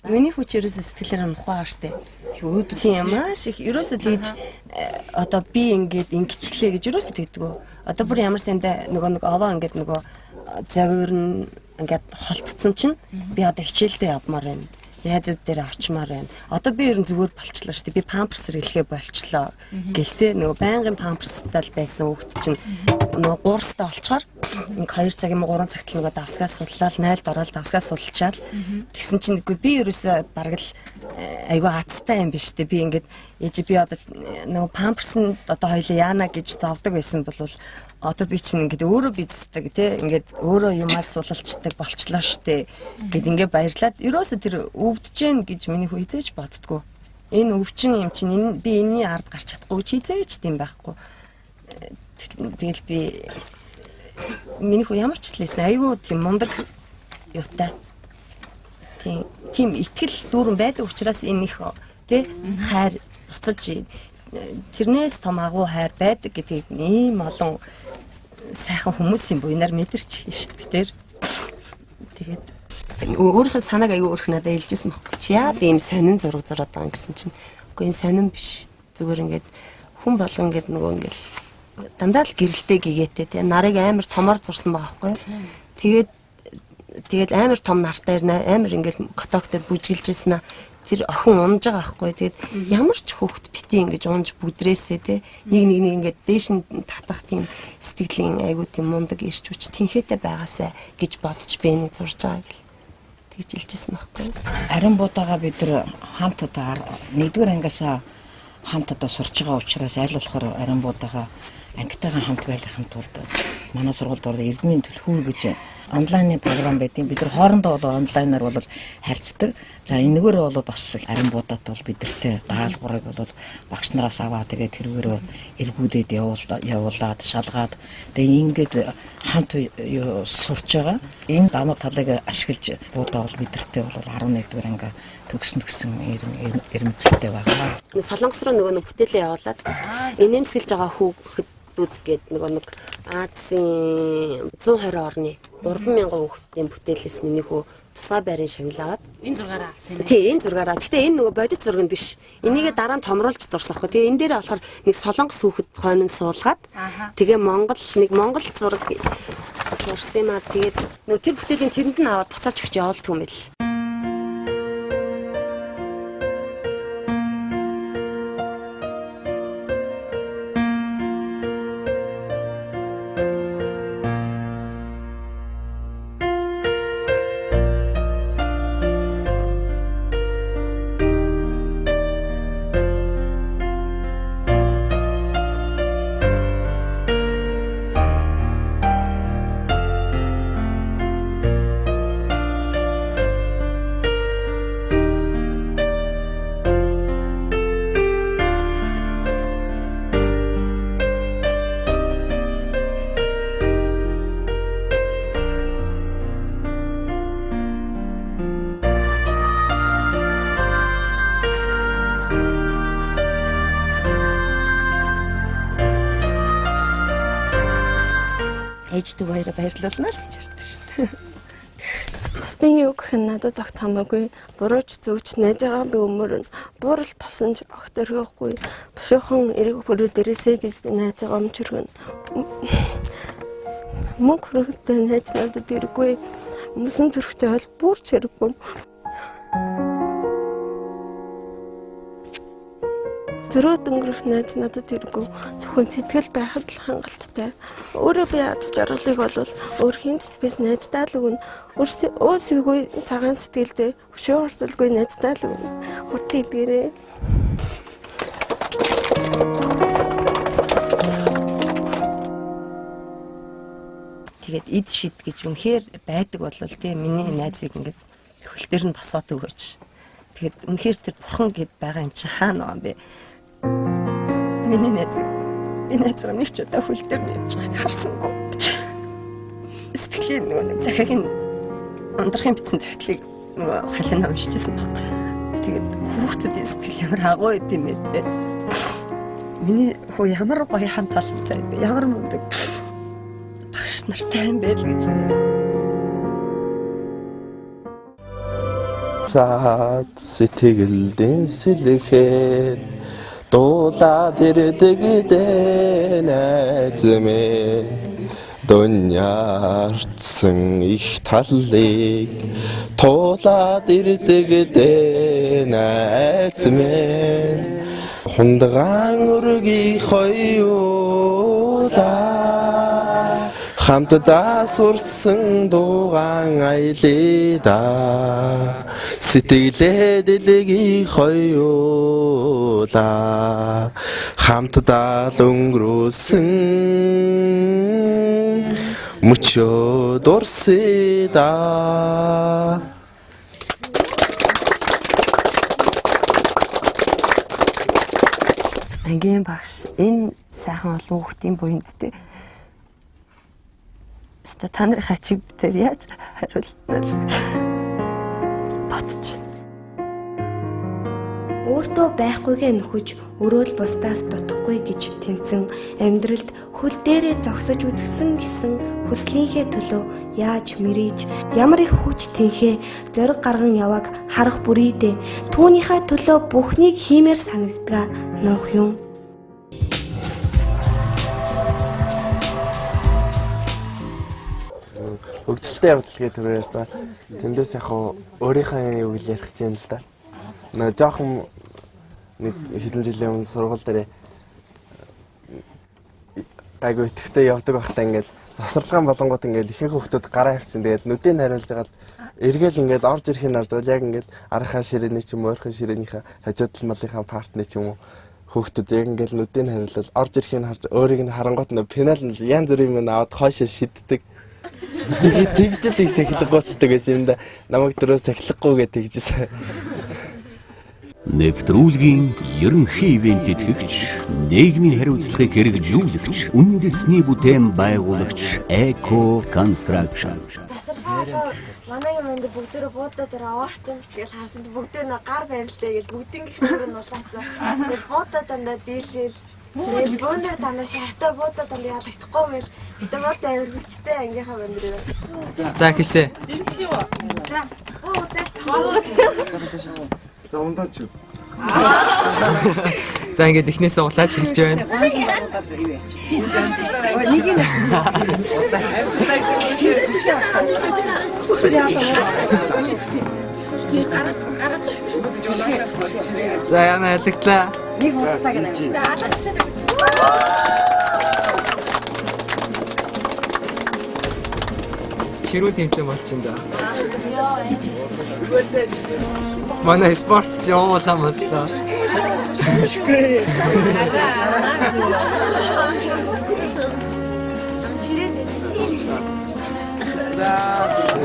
Миний хүч ерөөсөө сэтгэлээр унахгүй байгаа штэ. Өөдрөг. Тийм, маш их ерөөсөө тэгж одоо би ингээд ингэчлээ гэж ерөөсөө тэгдэг. Одоо бүр ямар сандаа нөгөө нэг овоо ингээд нөгөө зовирн ингээд холтцсон чинь би одоо хичээлдээ явмаар байна. Найзууд дээр очимоор байна. Одоо би ер нь зүгээр болчлоо шүү дээ. Би памперс хэрэглэхээ болчлоо. Гэлтэй нөгөө байнгын памперстай л байсан хүүхэд чинь нөгөө гуурстай олчоор нэг 2 цаг юм уу 3 цагт л нөгөө давсгаа суллал 0-д ороод давсгаа сулчаал тэгсэн чинь үгүй би ерөөсөө бараг л айгүй азтай юм биш үү. Би ингээд ээж би одоо нөгөө памперсэнд одоо хоёлаа яана гэж зовдөг байсан бол одоо би чинь ингээд өөрөө биздэг тий ингээд өөрөө юмаа сулалчдаг болчлоо штэ гэд ингээд баярлаад ерөөсөө тэр өвдөж гэн гэж миний хүү хизээж боддгоо. Энэ өвчин юм чинь энэ би энэний ард гарч чадахгүй чи хизээж тийм байхгүй. Тэгэл би миний хүү ямар ч л байсан айгүй тийм мундаг юутай. Тийм тийм итгэл дүүрэн байдаг учраас энэ их тий хайр буцаж тэрнээс том агуу хайр байдаг гэдгийг ийм олон сайхан хүмүүсийн буйнаар мэдэрч шүү дээ тэр. Тэгээд өөрийнхөө санааг аягүй өөрх надад хэлжсэн байхгүй. Чи яад ийм сонин зураг зураад байгаа юм гэсэн чинь үгүй энэ сонин биш. Зүгээр ингээд хүн болго ингээд нөгөө ингээд дандаа л гэрэлтэй гэгээтэй тий нарыг амар томор зурсан байгаа байхгүй. Тэгээд тэгээд амар том нартай амар ингээд коток дээр бүжгэлжсэн аа тэр охин унж байгаа байхгүй. Тэгээд ямар ч хүүхэд бити ингэж унж бүдрээсээ те нэг нэг нэг ингээд дээш нь татах тийм сэтгэлийн айгуу тийм мундаг ирч хүч тэнхээтэй байгаасай гэж бодож би энийг зурж байгаа гэл тэгж хэлжсэн байхгүй. Ариун будаага бид нар хамт одоо нэгдүгээр ангиасаа хамт одоо сурч байгаа учраас аль болохоор ариун будаага ангитайгаа хамт байлгахын тулд манай сургуульд бол Эрдмийн түлхүүр гэж онлайны програм байдгийн. Бид нар хоорондоо бол онлайнаар бол харьцдаг. За энэгээр бол бас ариун будаад бол бидэртэй даалгаврыг бол багш нараас аваа тэгээд тэрүүгээр эргүүлээд явуулаад шалгаад тэгээд ингээд хамт сурч байгаа. Энэ давуу талыг ашиглаж будаа бол бидэртэй бол 11 дугаар анги төгснө гэсэн эрмэлзэлтэй байгаа. Солонгос руу нөгөө нэг бүтээлээ явуулаад инээмсэглэж байгаа хүүхдүүд гээд нөгөө нэг Азийн 120 орны 3000 хүүхдийн бүтээлээс миний хүү тусгай байрын шагнал аваад энэ зургаараа авсан юм байна. Тий, энэ зургаараа. Гэтэ энэ нөгөө бодит зураг нь биш. Энийгээ дараа нь томруулж зурсан аахгүй. Тэгээ энэ дээр болохоор нэг солонгос хүүхэд хойно суулгаад тэгээ Монгол нэг Монгол зураг зурсан юм аа. Тэгээд нөгөө тэр бүтээлийн тэрэнд нь аваад буцааж өгч явуулдаг юм байл. Ээж дүү хоёроо баярлуулна л гэж ярьдаг шүү дээ. Бусдын юу гэх нь надад огт хамаагүй. Бурууч зүгч найзаагаа би өмөрнө. Буурал болсон ч огт орхиохгүй. Бушуухан эрэг хөрөө дээрээсэй гэж би найзаагаа өмчөргөнө. Мөнгө хөрөгтэй найз надад хэрэггүй. Мөсөн төрхтэй бол бүр ч хэрэггүй. Зөрөөд өнгөрөх найз надад хэрэггүй. Зөвхөн сэтгэл байхад л хангалттай. Өөрөө би аз жаргалыг бол өөр хинч биш найздаа л өгнө. Өөрсдөө цагаан сэтгэлдээ хөшөө орцолгүй найздаа л өгнө. Хурдан идгээрээ. Тэгээд эд шид гэж үнэхээр байдаг бол тийм миний найзыг ингээд хөл дээр нь босоод өгөөч. Тэгээд үнэхээр тэр бурхан гэд байгаа юм чинь хаана байгаа юм бэ? Миний найзыг би найзгаа нэг ч удаа хөл дээр нь явж байгааг харсангүй. Сэтгэлийн нөгөө нэг захиаг нь ундрахын бичсэн захидлыг нөгөө халин уншижсэн баг. Тэгээд хүүхдүүдийн сэтгэл ямар агуу байд юм бэ те. Миний хүү ямар гоё хамт олонтой юм бэ? Ямар мундаг багш нартай юм бэ л гэж нэр. дансаад сэтгэл дэнсэлэхэд дуулаад ирдэг дээ найз минь. Дуньярцсан их талыг туулаад ирдэг дээ найз минь. Хундгаан өргийг хоёулаа хамтдаа сурсан дуугаан аялаа да. Сэтгэлээ дэлгийг хоёулаа хамтдаа л өнгөрөөсөн мөчөө дурсъя да. Ангийн багш энэ сайхан олон хүүхдийн буянд те. Ста та нарын хачиг битэр яаж хариулна бодож. Өөртөө байхгүйгээ нөхөж өрөөл бусдаас дутахгүй гэж тэмцэн амьдралд хөл дээрээ зогсож үзсэн гэсэн хүслийнхээ төлөө яаж мэрийж ямар их хүч тэнхээ зориг гарган явааг харах бүрийдээ түүнийхээ төлөө бүхнийг хиймээр санагддгаа нуух юм. Хөгжилтэй явдал гэдэг түрүү ярьсан. Тэндээс яг өөрийнхөө юу гэж ярих гэж юм л да. Нөө жоохон нэг хэдэн жилийн өмнө сургууль дээр гайгүй итгэвтэй явдаг байхдаа ингээл завсарлагын болонгууд ингээл ихэнх хүүхдүүд гараа авчин тэгэл нүдийг хариулж байгаа л эргээл ингээл орж ирэхийг харж байгаа яг ингээл архаа ширээний ч юм уу ойрхон ширээнийхээ хажуудал малынхаа партны ч юм уу хүүхдүүд яг ингээл нүдийг хариулал орж ирэхийг харж өөрийг нь харангуут нөө пенал нь янз бүрийн юм аваад хойшоо шиддэг. Тэгжэл их сахилгуутдаг байсан юм да. Намайг дөрөв сахилахгүй гэж тэгжсэн. Нэвтрүүлгийн ерөнхий ивент итгэгч, нийгмийн хариуцлагыг хэрэгжүүлэгч, үндэсний бүтээн байгуулагч Eco Construction. Тасархаа манай юм энэ бүгдээрээ буудаа дээр аваарчин. Тэгэл харсан чи бүгдээ нөө гар барилдаа гэл бүгдийнх нь улаацсан. Тэгэл буудаа дандаа дийлээл. Тэгэл бөөнөр дандаа шартаа буудаа дандаа ялагдахгүй гэл. Тэгээ буудаа авир хүчтэй ангийнхаа банд дээр. За хэлсэ. Дэмжих юм уу? За. Оо за. За ундаа чи. За ингээд эхнээсээ улаач хэлж байна. За яна ялагтлаа. Нэг удаа гэнэ. Ширүү тэмцээн болчихно да. Манай спорт ч явуулаа боллоо.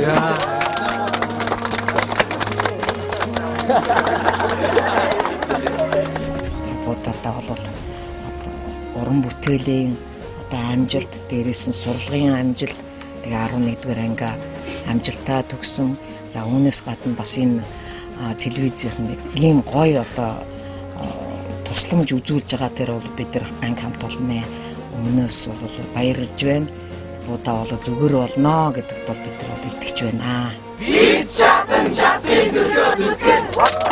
Яа. Будадаа бол одоо уран бүтээлийн одоо амжилт, дээрээс нь сурлагын амжилт, тэгээ 11-р анги амжилтаа төгсөн. За үүнээс гадна бас энэ телевизийн ийм гоё одоо тусламж үзүүлж байгаа тэр бол бид нар анги хамт олонны өмнөөс бол баярлж байна. Будаа бол зүгээр болно гэдэгт бол бид нар бол итгэж байна. Бид чадан чадрын төлөө зүтгэн.